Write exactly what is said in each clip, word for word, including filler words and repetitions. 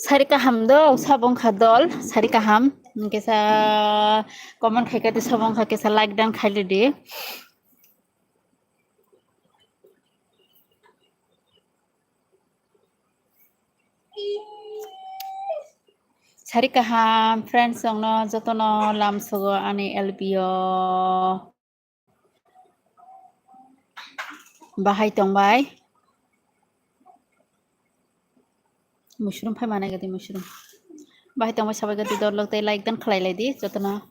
Sari kaham do, sabo wngkha dol, sari kaham. Hwnkhe sa comment khaikha di, sabo wngkha kisa like dan khailidi. Sari kaham, friends, chwngno jotono lamsogo ani L P o. Bahai tongbai. Mushroom phai manai gadi mushroom. Bahai tongbai sabai gadi dol lok tei like dan khlai lai di jotono.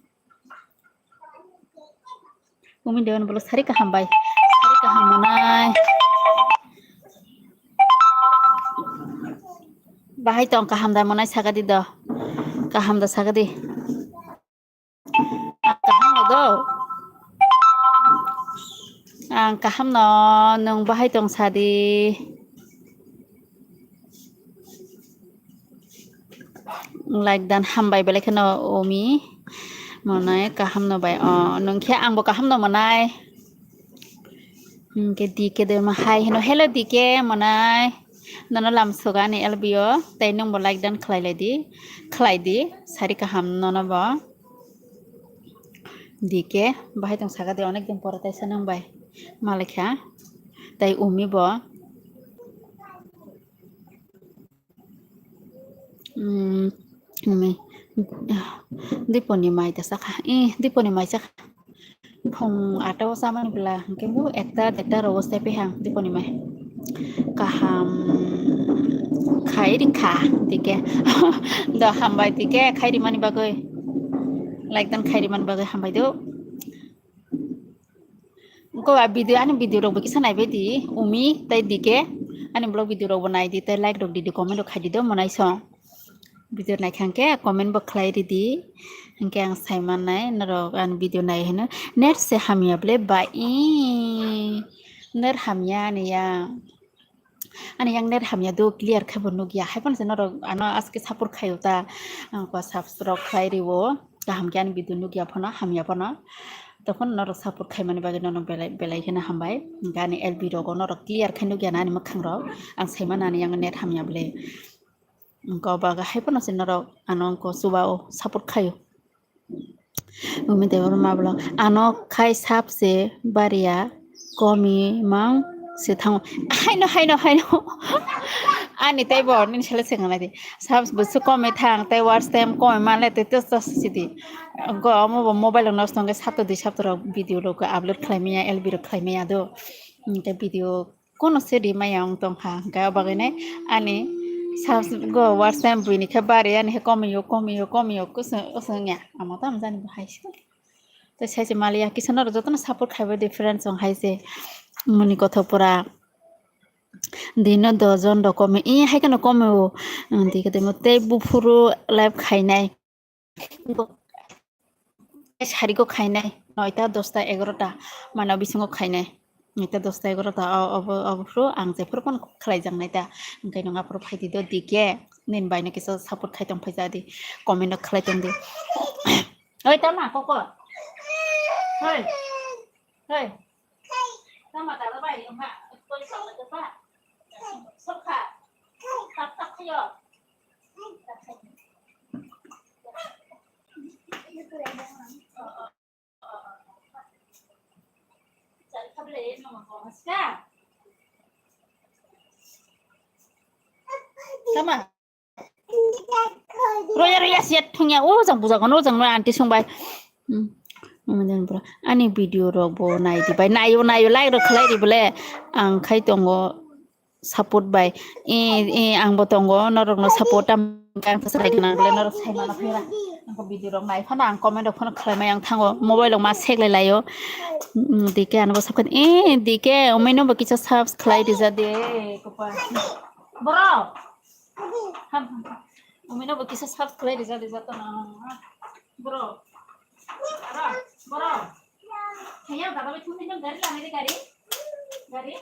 Umi dewan bolo sari kaham bai. Sari kaham manai. Bahai tong kaham da manai sagadi do. Kaham da sagadi. Ang kaham no do. Ang kaham no, nwng bahai tong sadi. Like dan hambai belai kheno umi. Monai kaham no bai. O, nwng khe angbo kaham no monai. Hwnkhe D K de ma hai hino. Hello D K monai. Nono lamsogo ani L B o. Tei nwngbo like dan khlai lai di. Khlai di. Sari kaham nono bo. D K, bahai tong saka de, onek din pore taisa nang bai. Malai kha. Tai umi bo. Hmm, umi. Diponi mai ta sakha. Eh, diponi mai sakha. Phung ato samani bwla, hwnkhe bo ekta, dekta rogo se pehang, diponi mai. Kaham khai rikha, D K. Do hambai D K, khai rimani bagwi. Like dan khai rimani bagwi hambai do. Ko a video, ani video rok bo kisa naibai di, umi, tai D K. Ani vlog video rok bo nai di, tai like rok di di, comment rok khai di do, monai song. Video naikha hwnkhe comment bo khlai ridi. Hwnkhe ang sai mannai norok ani video nai hino. Net se hamya ble ba i. Net hamya ani ya. Ani yang net hamya do clear khe bo nukya. Hai phano se norok ano aske support khaio ta, ang ko subscribe khlai riwo. Kaham khe ani video nukya phano, hamya phano. Tokon norok support khaimani bagwi nono belai, belai kheno hambai. Hwnkhe ani L B rogo norok clear khe nukya na ani mwkhang rok. Ang saimano ani yang net hamya bwle. Hwnkhe o bagwi hai phano se norok ano wngkho chuba o support khaio. Umi tei oro ma bwlwng ano khai sap se bariya komi mang se thango. Haino, haino, haino. Ani tei bo nini sele se nganai di. Sap se komi thang tei watch time komi manle tei tos tos sidi. Go omo bo mobile no songke sapta dui sapta rok video rok upload khlai maya, L B rok khlai maya do. Tei video kono se rimaya wng tongkha, hwnkhe o bagwino ani sas-, go watch time buini khe bari ani khe komiyo, komiyo, komiyo, kusung, kusung ya. Amo tamo jani bo hai se. Tei sai se maliya, kisa norok jotono support khaibai di friends, wng hai se muni kothopora dino dojon rok komi, i hai kheno komiyo, wng di khe tei buphuru live khainai. Sarigo khainai noita, dosta, egarota, mano bisingo khainai. Noita, dosta, egarota, o, obo, obo phuru ang jephuru phano khlai jak naita. Hwnkhe nwng aphuru phai di do, dike nini bai no kisa support khai tong phai ja di, comment no khlai tong di. Oi, tama, koko. Hoi. Hoi. Tama, tala bai, ha, koi sa, koi sa. Sokha. Tak, tak, khayo. Tama. Roya, roya, siat thungya. O jang buja kono, o jang no aunty sungbai. Hmm. Ani video rok bo nai di bai. Nayo, nayo, like rok khlai di bole. Ang khai tongo. Support bai. E, e, ang bo tongo, norok no support tam, ang ta sai gana bole norok sai mana phira. Ang ko video rok nai phano ang comment rok phano khlai mai ang thango, mobile rok ma sek lai laio. Mm, dike ano bo sakhan, e, dike, umai no bo kisa subs khlai rija de, kopa. Boro. Ham, umai no bo kisa subs khlai rija de jato na. Boro. Boro. Boro. Kaya gada bai thumni nang gari lanai de gari. Gari.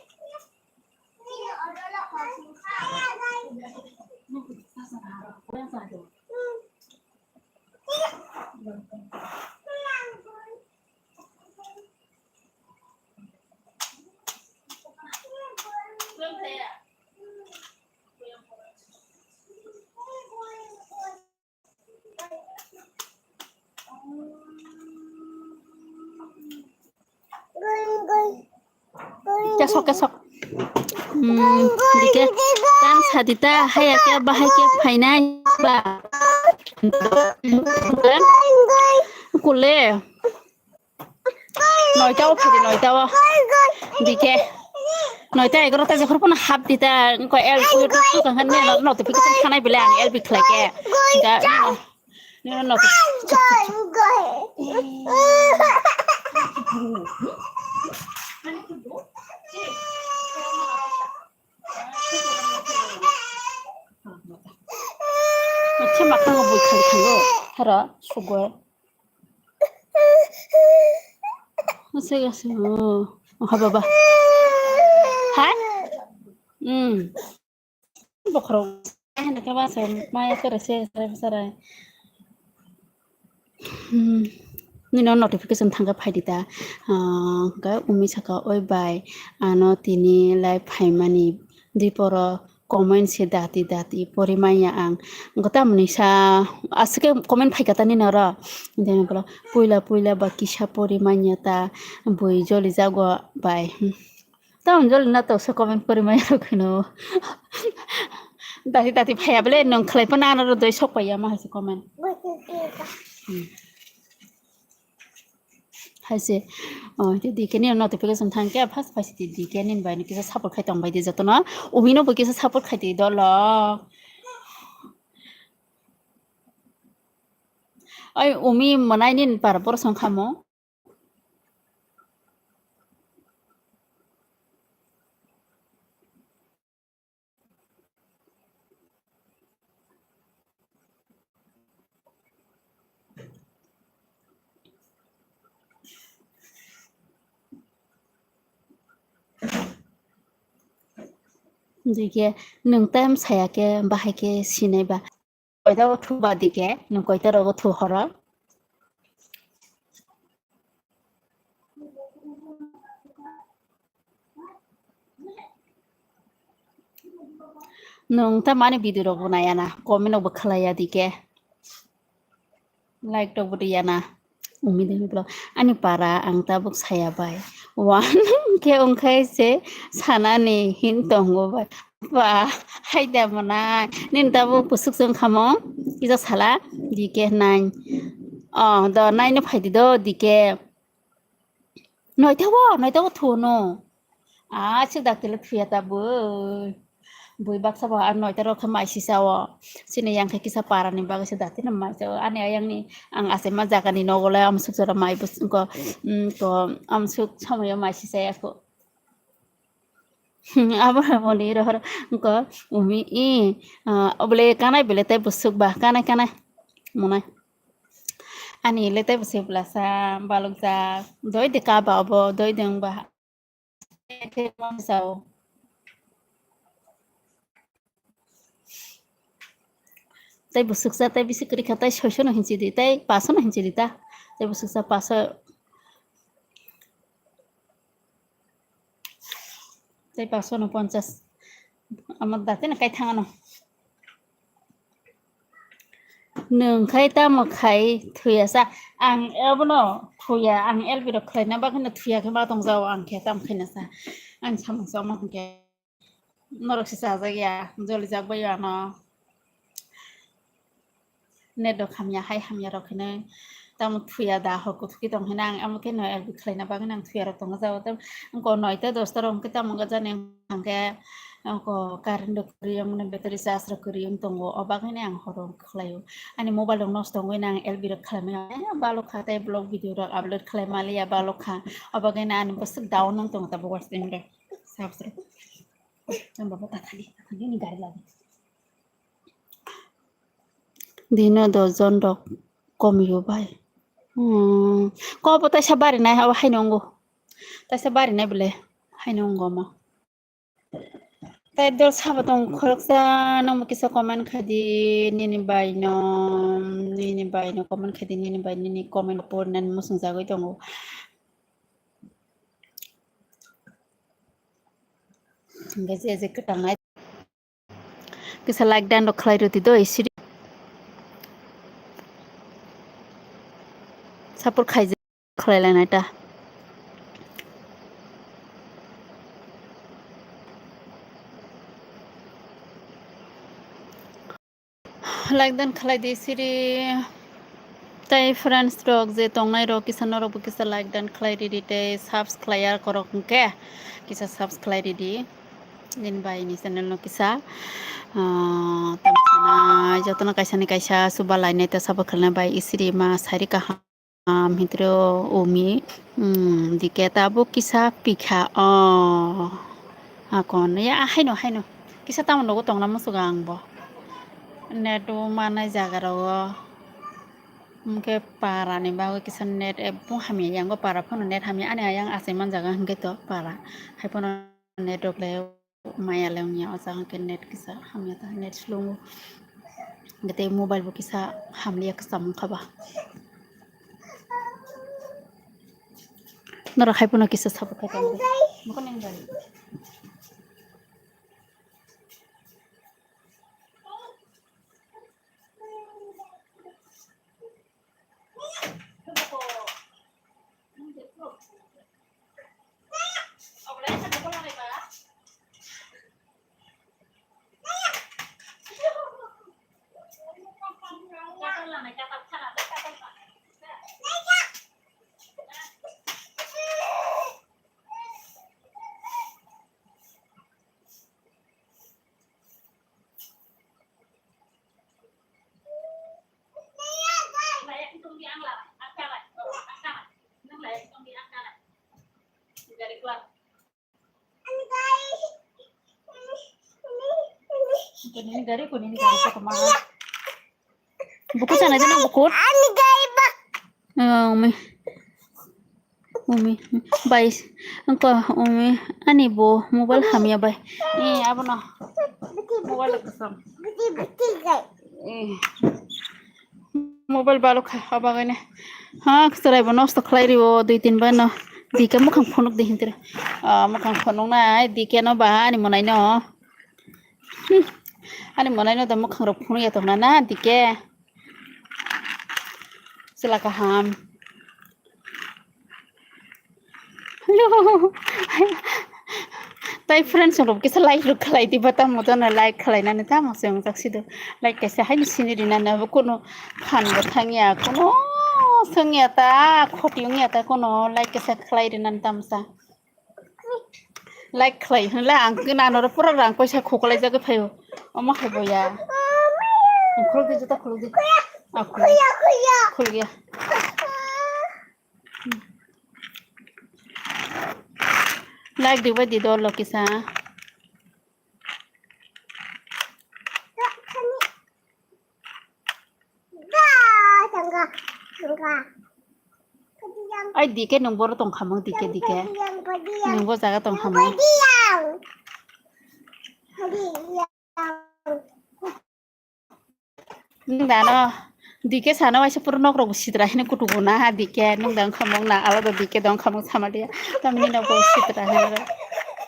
Kesok, kesok. Hmm, dike tan sadita, haya ke bahai ke phainai ba. Kule. Noita o phidi, noita o. Dike. Noita egarota jekhor phano hap dita, ko L B tu tu kan ne notification khanai bile ang L B khlai ke. Da, ne, ne, notification. Acha, makang bui khali khango. Hara, sugoi. Ase, ase, oh. Oh, ha, baba. Hai? Hmm. Bokhorok. Hai, na, kaba, sa, maya, kere, se, sarai, sarai. Hmm. Nino notification thangkha phaidi ta. Ah, ga umi saka, "Oi bai, ano tini live phaimani diporo comment se dati dati pori manya ang." Gota muni sa aswk comment phaikha ta nini oro. Then ko puila puila ba kisa pori manya ta bui joli jago bai. Hmm. Tamo jol na to se comment pori mai rok hino. Dati dati phaya bele nong khlai pa nana ro doi sok paiya ma hai se comment. Hmm. Hai se, oh, te dike ni notification thang ke first phai se dike ni bai ni kisa support khai tong bai di joto no. Umi no bo kisa support khai di dolo. Oi, umi manai ni par bor song khamo. Dike nwng time saya khe bahai khe sinai ba. Koita o thu ba dike, nwng koita rogo thu horo. Nwng ta mani video rok bo naiya na, comment rok bo khlaiya dike. Like rok bo riya na. Umi de bro. Ani para ang tabuk saya bai. One khe ongkhai se sanani hin tongo bai. Ba, hai da mana. Nini tabuk busuk song khamong. Kisa sala. Dike nine. Oh, do nine no phaidi do dike. Noita o, noita o thuno. Ah, sik dakti le thuya ta bui. Bui baksa bo ar noita rok khe mai sisa o. Sini yang khe kisa para ni bagwi se dakti no mai sa o. Ani ayang ni ang asai ma jaga ni nogo le amsuk jora mai bus ko, mm, ko amsuk somoi o mai sisa ya ko. Hmm, abo moni rohor ko umi i, ah, obole kanai bele tai busuk ba, kanai, kanai. Monai. Ani le tei bwswi blasa balok jak. Doi de ka ba obo, doi de wng ba. Tei bwswk sa tei bisi kwrwi kha, tei soiso no hinchi di, tei paso no hinchi di ta. Tei bwswk sa paso. Tei paso no ponchas. Amo dati na kai thang ano. Nwng khai tamo khai thuya sa. Ang abono thuya, ang L B rok khlaina bagwino thuya khe ma tong jao ang khe tamo khaina sa. Ang samung sa omo hwnkhe norok se chajak ya, joli jak bai ano. Net rok hamya hai hamya rok hinwi tamo thuya da hor kuthuk tong hinwi ang amo khe no L B khlaina bagwino ang thuya rok tongo jao. Tamo wngkha noita dosta rok hwnkhe tamo wngkha jani hwnkhe Ako current rok kwrwi wngmani, battery charge rok kwrwi wng tongo, o bagwino ang horo khlaio. Ani mobile rok nosto wngwi nang L B rok khlaimani balok kha, tei vlog video rok upload khlai maliya balok kha, o bagwino ani bwswk down wng tongo tabuk watch time rok. Subs rok. Tamo bo tathani, tathani ni gari lagi. Dino dojon rok komio bai. Hmm. Ko bo taisa bari nai, abo haino wngo. Taisa bari nai bole haino wngo mo. Tai dol sabo tong khoroksa, nangbo kisa comment khai di, nini bai no, nini bai no comment khai di, nini bai nini comment pori nani muchung jagwi tongo. Hingke je je kwtangnai. Kisa like dan rok khlai rwdi do, isiri. Support khai. Khlai lainai ta. Like dan khlai di siri. Tai friends rok je tongnai rok kisa norok bo kisa like dan khlai ridi tei subscribe korok hwnkhe kisa subscribe ridi. Nini bai ni channel no kisa, ah, tamo sana jotono kaisa ni kaisa suba lainai ta sabo khlai bai isiri ma sari kaham. Am, hitro umi, mm, dike tabuk kisa pikha, o, akon, ya, haino, haino, kisa tamo nogo tongna musugo ang bo. Net o manai jaga rogo, hwnkhe para ni bagwi kisa net ebong hamya, yango para phano net hamya, ani ayang achai man jaga hwnkhe to para, hai phano net rok le. Maya le wngya o jaga hwnkhe net kisa hamya ta, net slow o. Hwnkhe tei mobile bo kisa hamliya kwcham wngkha ba. Norok hai phano kisa support khai tongdi. Buku sana aja nang buku. Ani gari ba. Oh, mi. Umi, bai, wngkha, umi, ani bo mobile hamya bai. Eh, abono. Mobile kasam. Eh. Mobile balo kha, abagane. Ha, chwrai bo nosto khlai rio, dui tin bar no. Dike mukhang phunuk di hintre. Ah, mukhang phunuk nai, dike no ba, ani monai no. Hmm. Ani monai no da mukhang rok phunuk ya tong na, na, dike. Chwla kaham. Hello. Tai friends rok kisa like rok khlai di ba, tamo jono like khlai nani tamo se wng jak si do. Like kaisa haino sini ri nani abo kuno phan bo thang ya, kuno swng ya ta, khoti wng ya ta, kuno like kaisa khlai ri nani tamo sa. Like khlai hwnla ang khe nanoro pura rang paisa khoklai jagwi phaio. Omo hai boya. Khuluk di, juta khuluk di. Ah, khuluk. Khuluk ya. Like di bai di dol lo kisa. Ai, dike nung boro tong khamung, dike, dike. Nung bo jaga tong khamung. Nung dano dike sano waisa pura nok rok sitra hini kutugo na, dike nung dang khamung na, alo do dike dong khamung sama dia. Tamni nok bo sitra hini.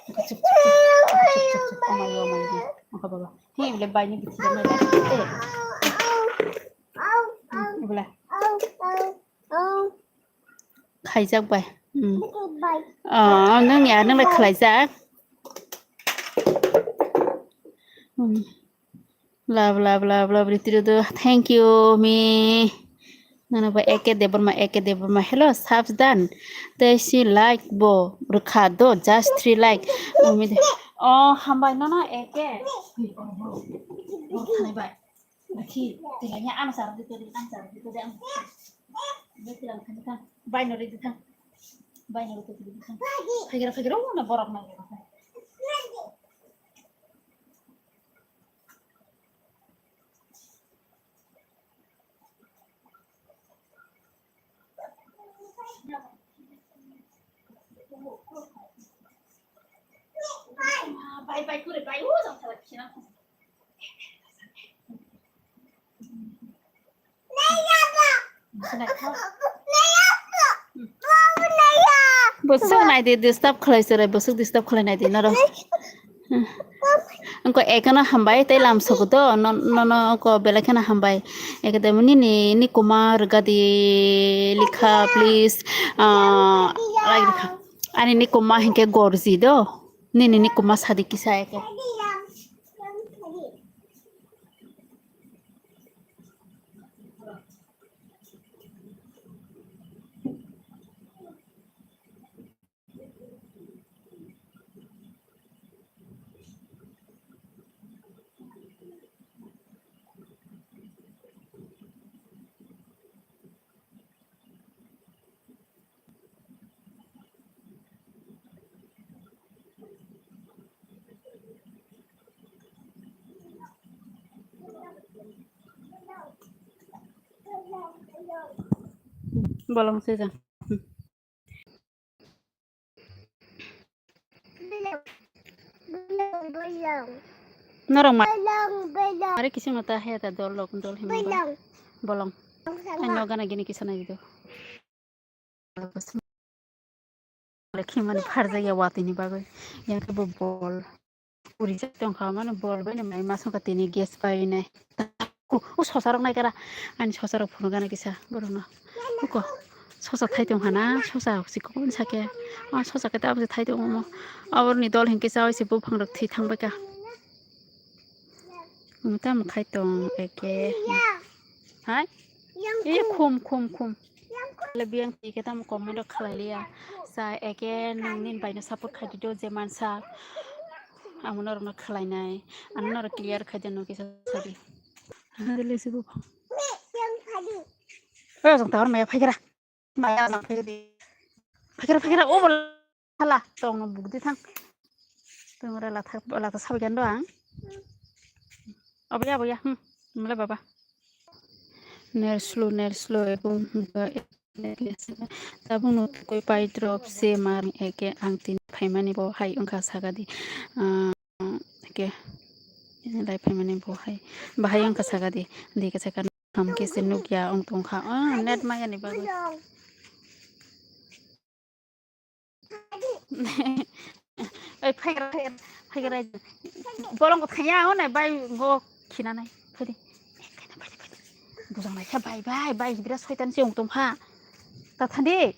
Chuk, chuk, chuk, chuk, chuk, chuk, chuk. Oh my God, oh my God. Oka baba. Hi, le bai ni bithi na le. Eh. Hmm, ibla. Khaijak bai. Hmm. Oh, nung ya, nung le khlaijak. Hmm. Love, love, love, love, Riti Rudu. Thank you, mi. Nana ba Eke Debbarma, Eke Debbarma. Hello, Sabdan. Te si like bo rwkha do, just three like. Umi de. Oh, hambai, no, no, Eke. Ui, oh, oh. Oh, thanai bai. Rakhi, tilanya ano sar dito, ano sar dito, ano. Bai no rwdi thang. Bai no rwdi thang. Phaikra, phaikra, oh, na borok nai. Bai, bai, kure, bai, oh, jang thala kina. Bwswk naidi, disturb khlai chwrai, bwswk disturb khlai naidi norok. Wngkha ekano hambai tei lam sogo do, no, no, no, wngkha belai kheno hambai. Ekademi nini, ni kuma rwgadi likha, please. Ah, like rwkha. Ani ni kuma hinkhe gorji do. Nini ni kuma sadi kisa eke. Bolong sejak. Norok ma-, are kisim ta he ta dol lok dol hima ba. Bolong. Ano gana gini kisa nai do. Lekhi mani pharjak ya watwi ni bagwi. Yang khe bo bol. Puri jak tong kha mani bol bai ni mai ma song kha tini gas pai nai. Ku, u sosa rok nai kara. Ani sosa rok phunuk gana kisa borok no. Uko sosa thai tong kha na, sosa si kok ni sake. Ah, sosa khe ta thai tong mo. Abor ni dol hinkhe sa oi se buphang rok thwi thang bai kha. Tamo khai tong eke. Hai? Iya, khum, khum, khum. Le biyang twi khe tamo comment rok khlai liya. Sa eke nwng nini bai no support khai di do je mansa. Amo norok no khlai nai. Ano norok clear khai di no kisa sadi. Ano le sibu. Oi, jong tahor maya phai kara. Maya jong phai di. Phai kara, phai kara, o bol. Hala, tong no buk di thang. Tong ra latha, latha sabai kan do ang. Aboya, aboya, hmm. Mula baba. Ner slow, ner slow, ebong, Tabukno tukui pai drop se mar eke ang tini phaimani bo hai wngkha sakadi. Ah, eke lai phaimani bo hai bahai wngkha sakadi. Di khe sakha ham khe se nukya wng tongkha. Ah, net maya ni bagwi. Oi, phaigra, phaigra, phaigra. Bolong ko thaya, o nai, bai, go, khina nai. Phai di. Bujang nai kha, bai, bai, bai, bira soitan se ung tong pha. Ta thandi.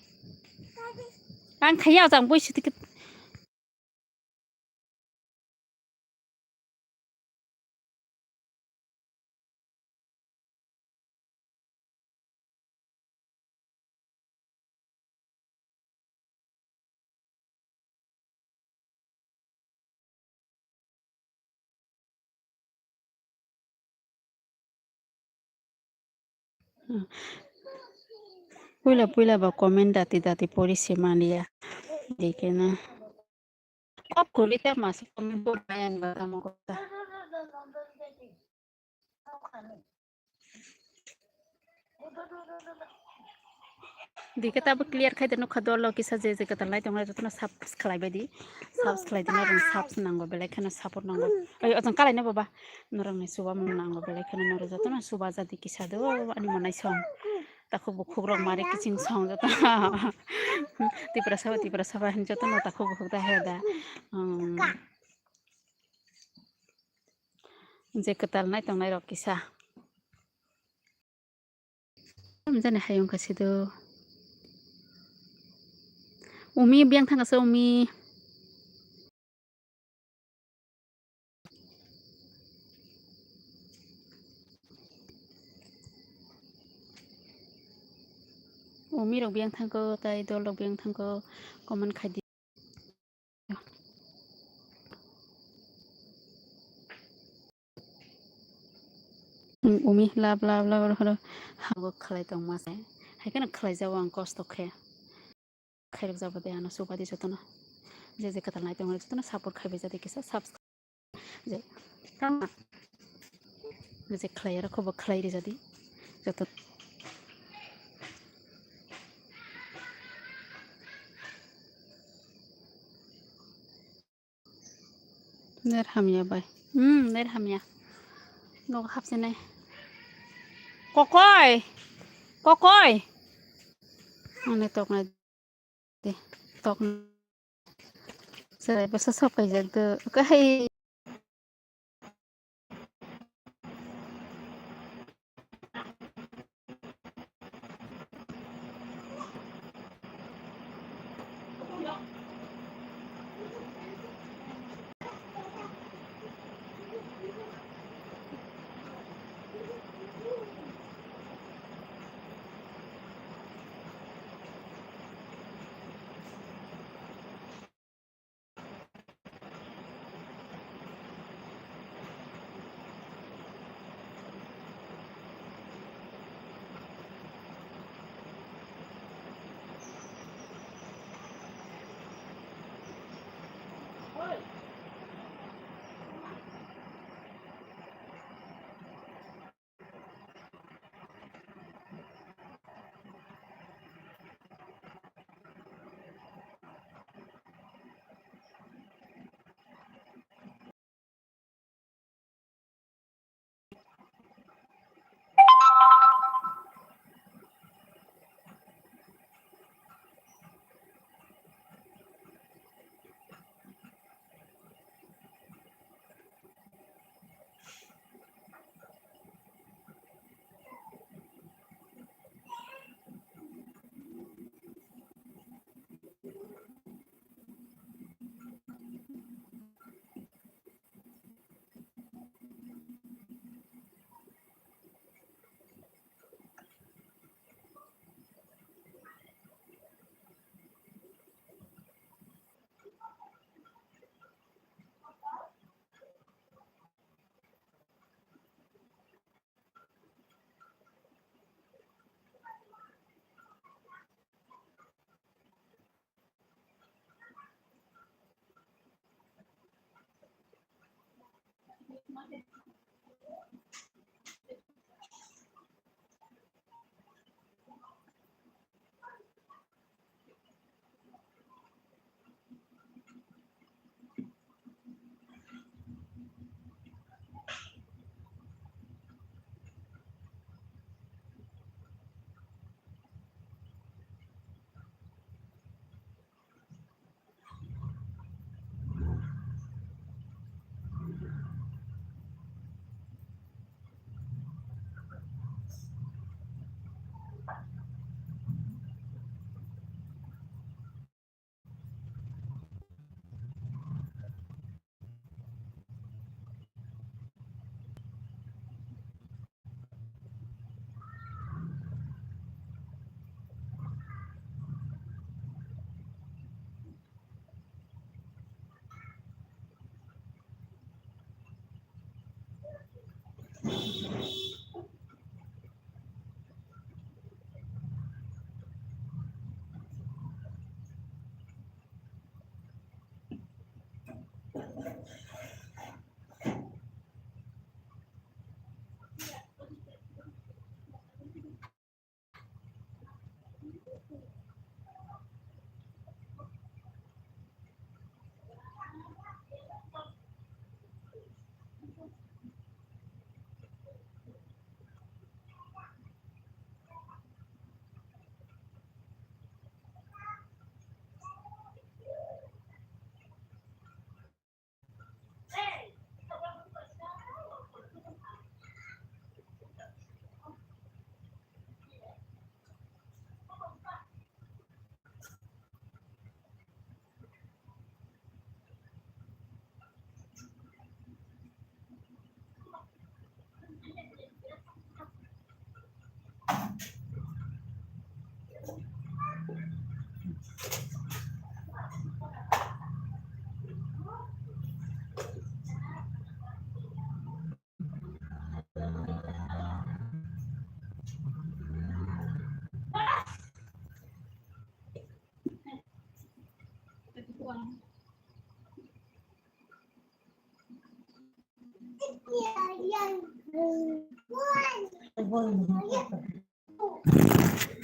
Ang thaya, jang boi siti. Puila puila ba comment dati dati pori se maliya. Dikena. Kok kuli ta masa comment por maya ni ba tamo kok ta. Dikhe tabo clear khai de nukha dolo kisa je je kwtal nai tongnai jotono subs khlai bai di. Subs khlai di norok subs nango belai kheno support nango. Oi ojang kalai no baba. Norok ni suba mung nango belai kheno norok jotono suba jadi kisa do ani monai song. Takhuk bukhuk rok mari kiching song jotono. Tipra saba tipra saba hin jotono takhuk bukhuk da he da. Um, je kwtal nai tongnai rok kisa. Jani hayung kasi do. Umi biang thang kasi umi. Umi rok biang thang ko, tai dol rok biang thang ko, comment khai di. Umi lab lab lab lab lab hago khlai tongma se. Hai kheno khlai jago ang kosto khe. Khairok jabo de ano subadi jotono. Je je kwtal nai tongo jotono support khai bai jadi kisa subscribe. Je tama. Je khlai aro khobo khlai ri jadi. Joto. Ner hamya bai. Hmm, ner hamya. Nogo hapsene. Kokoi. Kokoi. Ane toknai de. Toknai. Serai basa sok kaijak do. Kahai.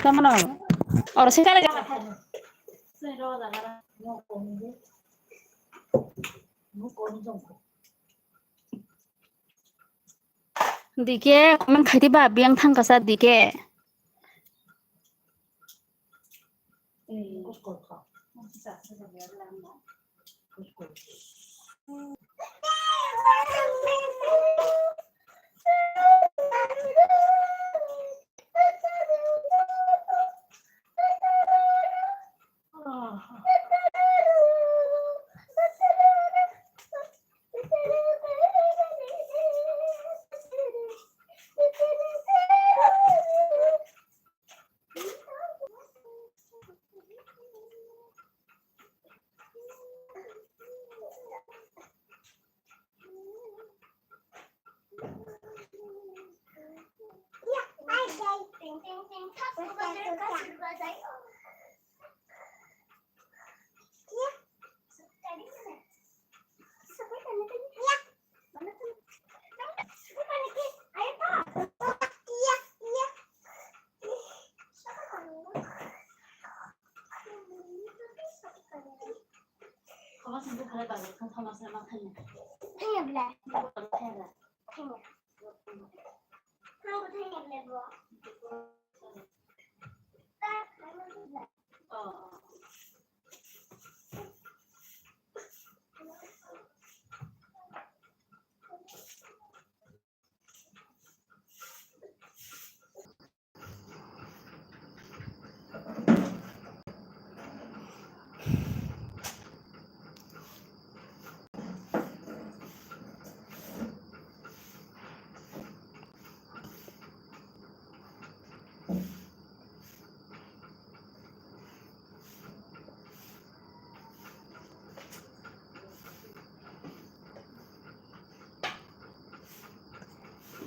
Tamano. Oro sing kale. Dike, comment khaidi ba, biyang thang kasa dike.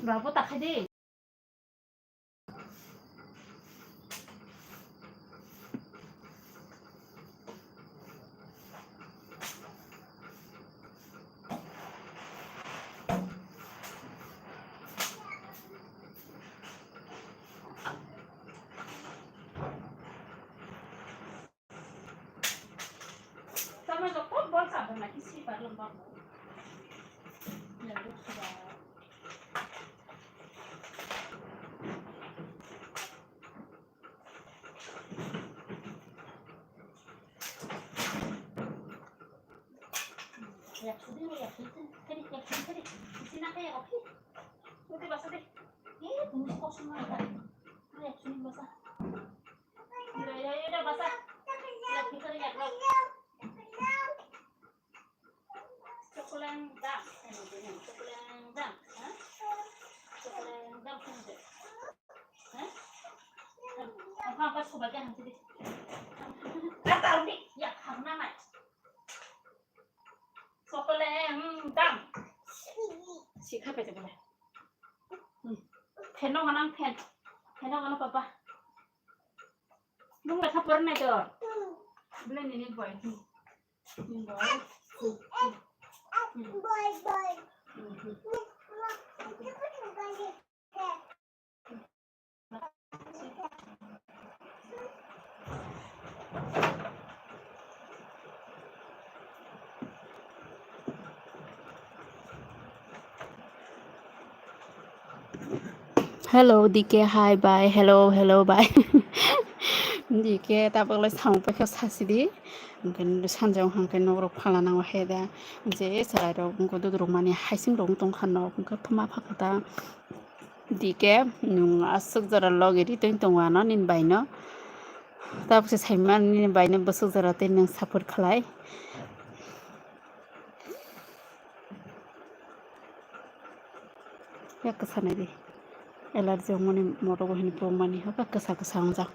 Babu takhai di. Tama jokto bol sabun lagi sih baru lembab. Ya, sudah. Chokoleng dam, chokoleng dam, ha? Chokoleng dam, ha? Apa apa subaga hantu di. Kata undi, ya karena mai. Chokoleng dam. Sikha pe boleh. Phen no manang phen. Phen no mana papa. Nung lekha pornai to. Boleh nini boy. Hello, D K, hi, bye. Hello, hello, bye. D K, tabuk lai samung paikha sasi di. Hwnkhe sanjak hwnkhe nok rok phala nango he da. Je chwrai rok wngkha duduk rok mani haising rok wng tong kha nok hwnkhe thuma pha kha ta. D K, nwng aswk jora logi ri tong tongo ano nini bai no. Tabuk se sai mani nini bai no bwswk jora tei nwng support khlai. Yak kwsa nai di. Allergy wngmani motogo hini pok mani hwnkhe kwsa kwsa wngjak.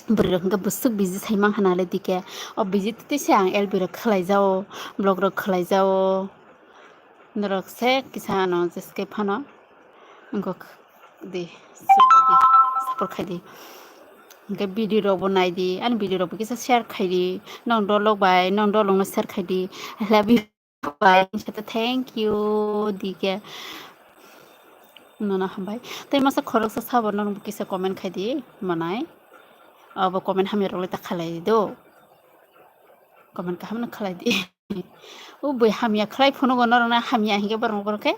Bwrwi rok hwnkhe bwswk busy sai mankha nale D K. O busy twi se ang L B rok khlai jao, vlog rok khlai jao. Norok se kisa ano jeske phano wngkha di, suba di, support khai di. Hwnkhe video rok bo nai di, ani video rok bo kisa share khai di. Nong dolok bai, nong dolok no share khai di. I love you. Bai, thank you, D K. Nono hambai. Tei masa khoroksa sabo norok kisa comment khai di manai. Abo comment hamya rok le ta khalai di do. Comment kaham no khalai di. O bui hamya khlai phunukgo norok na hamya hinkhe borok borok khe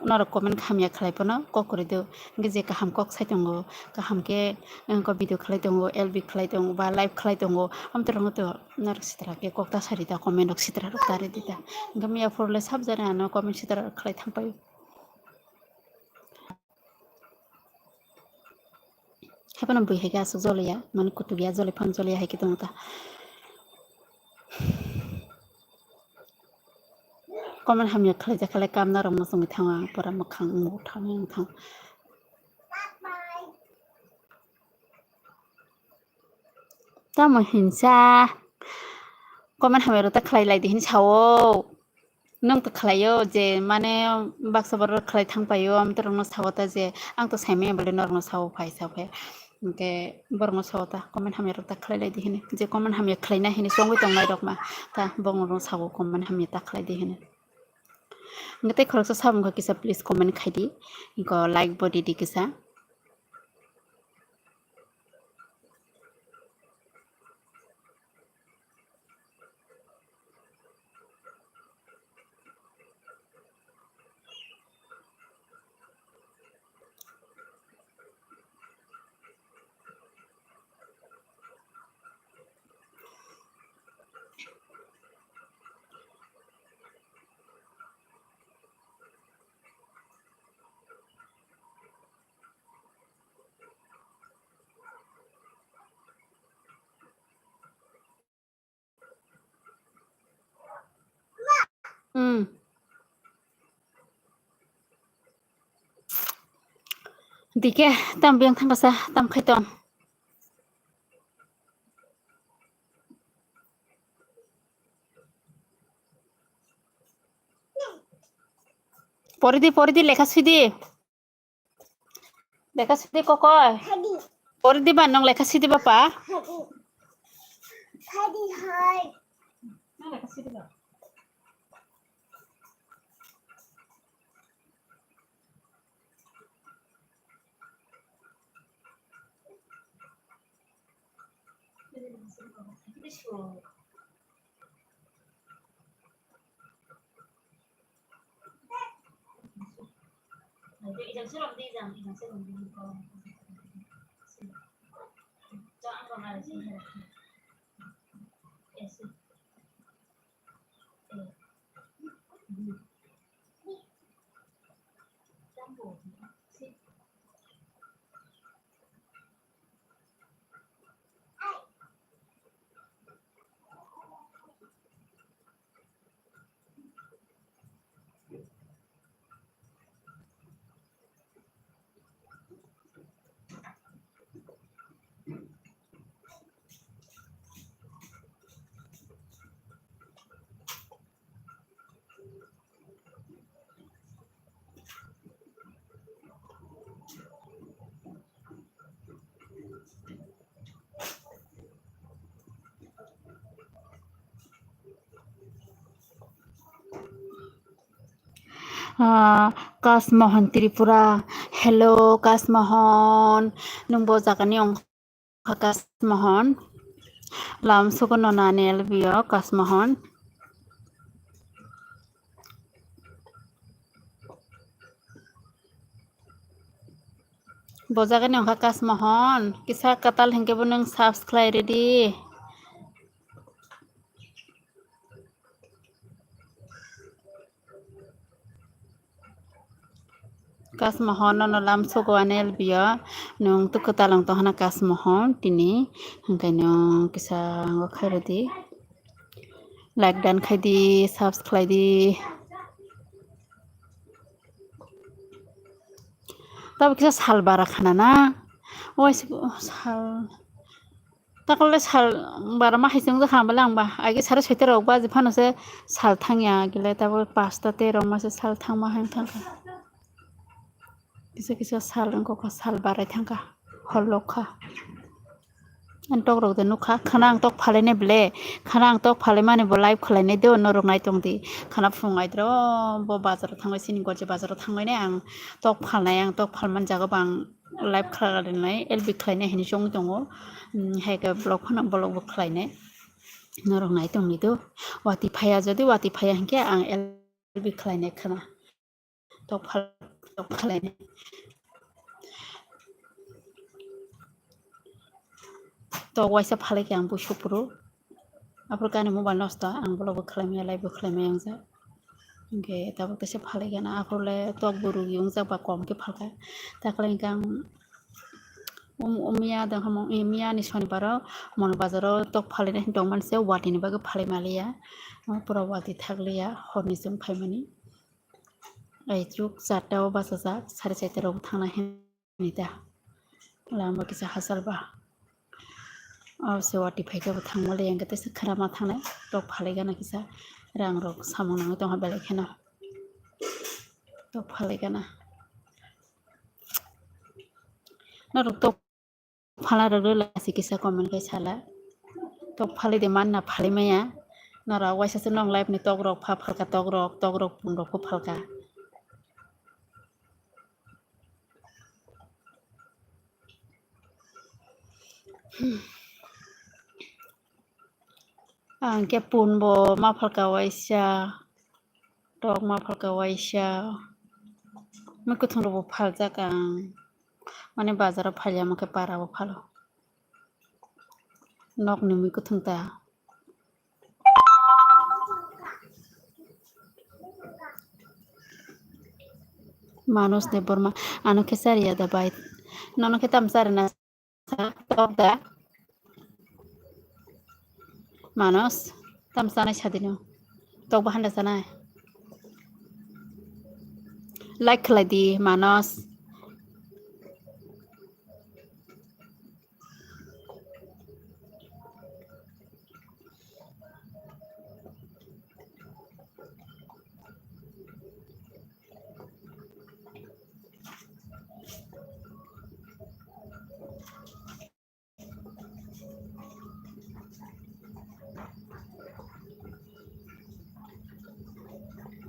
norok comment hamya khlai phano kok kwrwi do. Hinkhe je kaham kok sai tongo, kaham khe, eh, ko video khlai tongo, L B khlai tongo ba live khlai tongo. Amtwrwng to norok sitra khe kok ta sari ta comment rok sitra rok ta ridi ta. Hinkhe miya phuru le sab jani ano comment sitra rok khlai thang paio. Haphano bui hai khe aswk joliya, mani kutuk ya, joli phano joliya hai khe tongo ta. Comment hamya khlaijak khalai kamna rok muchungwi thango ang, pura mwkhang wngwi thango ang thang. Tamo hinsa comment hamya rok ta khlai lai di hin sao. Nwng to khlaio je mane baksa borok khlai thang paio, amtwrwngno sao ta je ang to saimanya bole norokno sao phai sao phai. Hinkhe borokno sao ta comment hamya rok ta khlai lai di hini. Je comment hamya khlaina hini chongwi tongnai rok ma ta borokno sao comment hamya ta khlai di hini. Hinkhe tei khoroksa sabung kha kisa please comment khai di. Hinkhe like bo di di kisa. Hmm. Dike, tam biyang thangkasa, tam khai tong. Pori di, pori di, lekha sui di. Lekha sidi kokoi. Pori diba nong lekha sidi bapa. Ah, Kasmohon Tripura. Hello, Kasmohon. Nwng bo jagani ong kha Kasmohon. Lam sugo nona ani L B o Kasmohon. Bo jagani ong kha Kasmohon. Kisa katal hinkhe bo nwng subscribe ridi. Kasmohon nono lam sugo ani L B o nwng twi kwtal wng tong hana Kasmohon tini hwnkhe nwng kisa ango khairodi like dan khaidi subscribe khlaidi tabo kisa sal bara khana na oise sal. Takole sal bara ma hai chwng jakha bale ang ba agi sare soita rok baji phano se sal thangya gile tabo pasta tei rok ma se sal thangma hai thangkha. Kisa kisa sal wngkha sal barai thangkha hor lokha. Ang tok rok de nukha, khana ang tok phalainai ble, khana ang tok phalaimani bo live khwlainai do, norok nai tong di. Khana phung aidro bo bazaro thanglai, sini gorje bazaro thanglai nai ang tok phalnai, ang tok phalmani jaga bo ang live khwlainai, L B khwlainai hinwi chong tongo. Hmm, hai khe vlog phano vlog bo khwlainai. Norok nai tong di do. Wati phaiya, jodi wati phaiya hinkhe ang L B khwlainai khana. Tok phal-, tok phalainai. Tok waisa phalai khe ang buisuk phuru. Aphuru khe ani mobile nosto, ang vlog bo khwlaimaya, live bo khwlaimaya wngjak. Hinkhe tabuk teisa phalai khe na, aphuru le tok bo rugi wngjak ba kom khe phalkha. Takhwlai hinkhe ang um, um, miya dong hamung, eh, miya ni sonibaro Mol bazaro tok phalainai hin tongmani se, watini bagwi phalai maliya. Pura wati thakliya, horni chwng phaimani. Ai chuk charta o bachajak, sare charta rok thangna hinwi da. Lama kisa hachal ba. O se wati phaikhe bo thangmali, ang khe teisa khwnama thangnai. Tok phalai gana kisa rang rok samung nangwi tongkha belai kheno. Tok phalai gana. Norok tok phala rwgwla se kisa comment khai sala. Tok phalai de manna phalai maya. Norok waisa se nong live ni tok rok pha phalka, tok rok, tok rok pun rok pha phalka. Ang khe pun bo ma phalka waisa, tok ma phalka waisa, mwkhwthwng rok bo phaljak ang, mane bazar o phalya, omo khe para o phalo, nok ni mwkhwthwng ta. Manus Debbarma, ano khe chariya da bai, nono khe tam charina? Tok da. Manos, tam chanai sadino. Tok bahanda chanai. Like khlai di, Manos.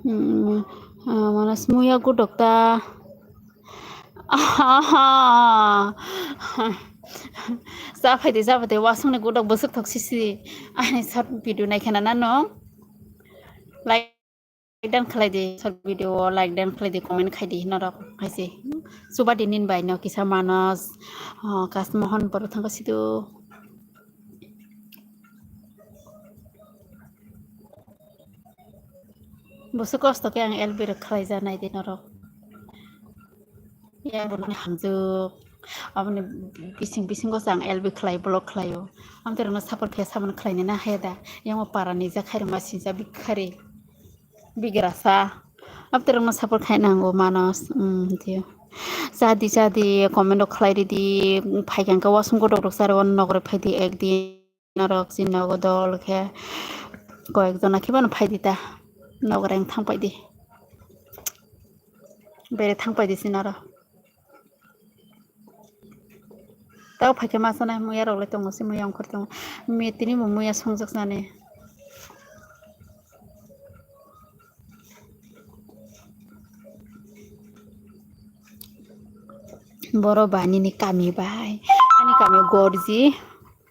Hmm, ah, Manas muya gudok ta. Aha. Sa phaidi, sa phaidi, wasung ni gudok bwswk thok sisi. Ani short video nai khana na no. Like dan khlai di, short video o like dan khlai di, comment khai di, norok hai se. Subadi nin bai no kisa Manos, oh, Kasmohon boro thangkha sido. Busu kosto khe ang L B rok khlai ja nai di norok. Ya, borokni hamjwk. Aboni bising bisingo se ang L B khlai, vlog khlaio. Amtwi rokno support khe samani khlainai na haya da. Yang o para ni ja khairokma sinja bikhari. Bigrasa. Amtwi rokno support khai nango Manos. Hmm, tio. Chadi, chadi, comment rok khlai ridi. Phaikha hwnkhe wasung godok rok chari, o nogre phaidi ekdin. Norok chini nogo dol khe koyek jona khe bono phaidi ta, nogoreng thang paidi, bere thang paidi chini oro. Tao phaikhe ma sanai muya rok le tongo, se muya ongkhor tongo, me tini bo muya songjak nani. Boro ba nini kami bai, ani kami gorji.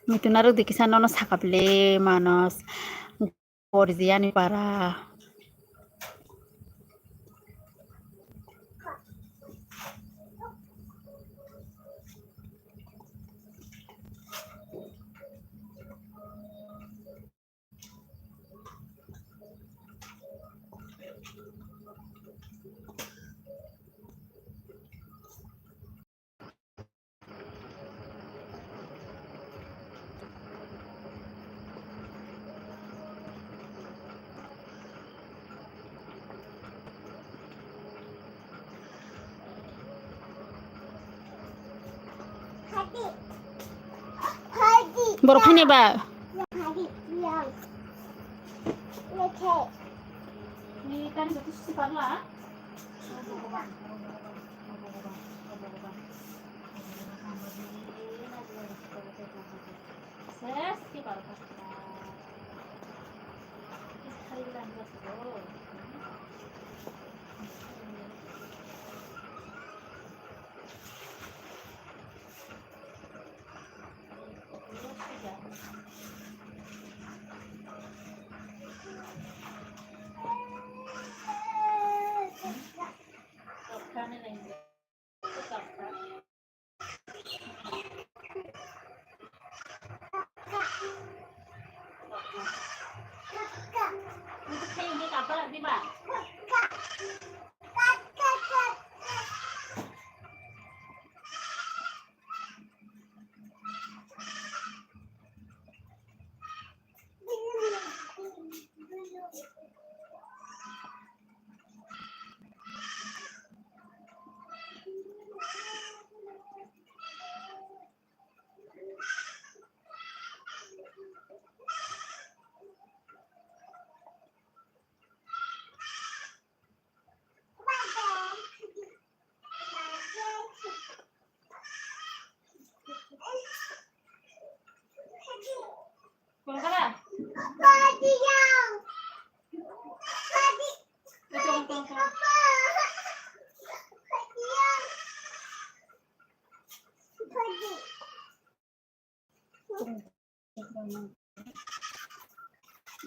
Muitu narwk di kisa nono sakap le Manos, gorji ani para. Borok phainai ba?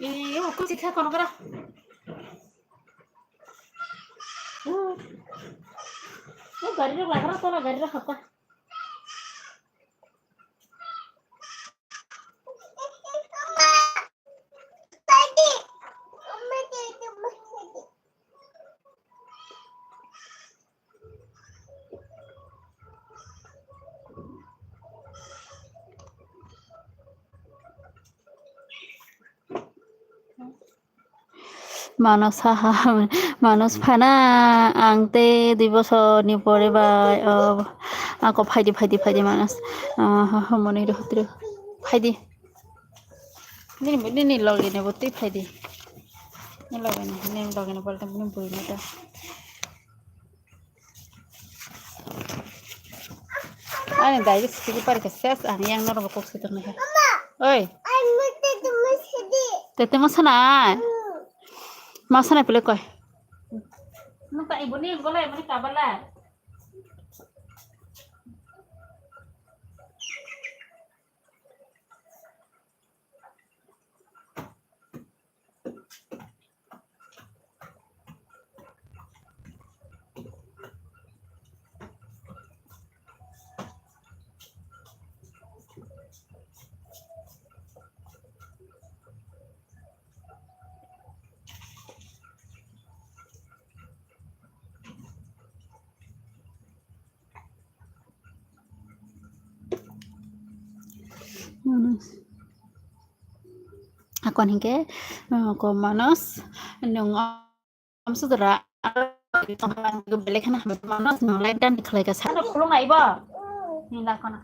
Iyo, aku sih kono kara. Uh. Uh, gari rok lakara tola gari rok hapka. Manos, ha, ha, ha, Manos phana, ang tei dui bosor ni pore bai, oh, ako phaidi, phaidi, phaidi, Manos, ah, ha, ha, moni rw, rw, phaidi. Nini, nini logi ni bo twi phaidi. Ni logi ni, nini logi ni bolte nini bui ni ta. Ani dai sigi pari ka ses ani yang noro kok sitor na. Oi. Tete mo sana. Ma sana pele koi. Nung ta ibuni gola ibuni kabala. Manos. Akon hinkhe, uh, ko Manos, nung amsudra, belai khana hambai Manos, nung like dan khlai ka sa. Ano khulung nai bo? Ni la khana.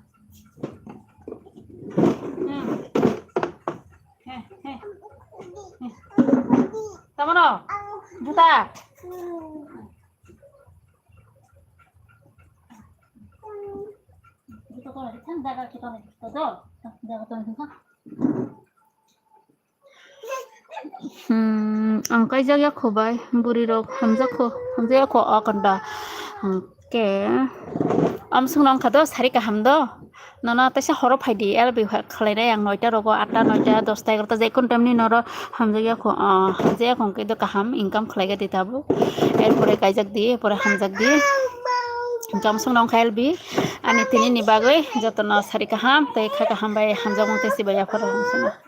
Hmm. He, he. He. Tamano? Buta. Hmm, ang kaijak ya kho bai, bwrwi rok hamjak kho, hamjak ya kho, o kanta. Hwnkhe, amswkno wngkha do, sari kaham do. Nono teisa horo phaidi, L B khlainai ang noita rogo, atta, noita, dosta, egarota, je kun time ni noro hamjakya kho, ah, hamjakya kho hwnkhe do kaham income khlaiga di tabuk. Erpore kaijak di, erpore hamjak di. Income song nong kha L B, ani tini ni bagwi jotono sari kaham tei kha kaham bai hamjakmung tei sibai yapharo hamjakmung.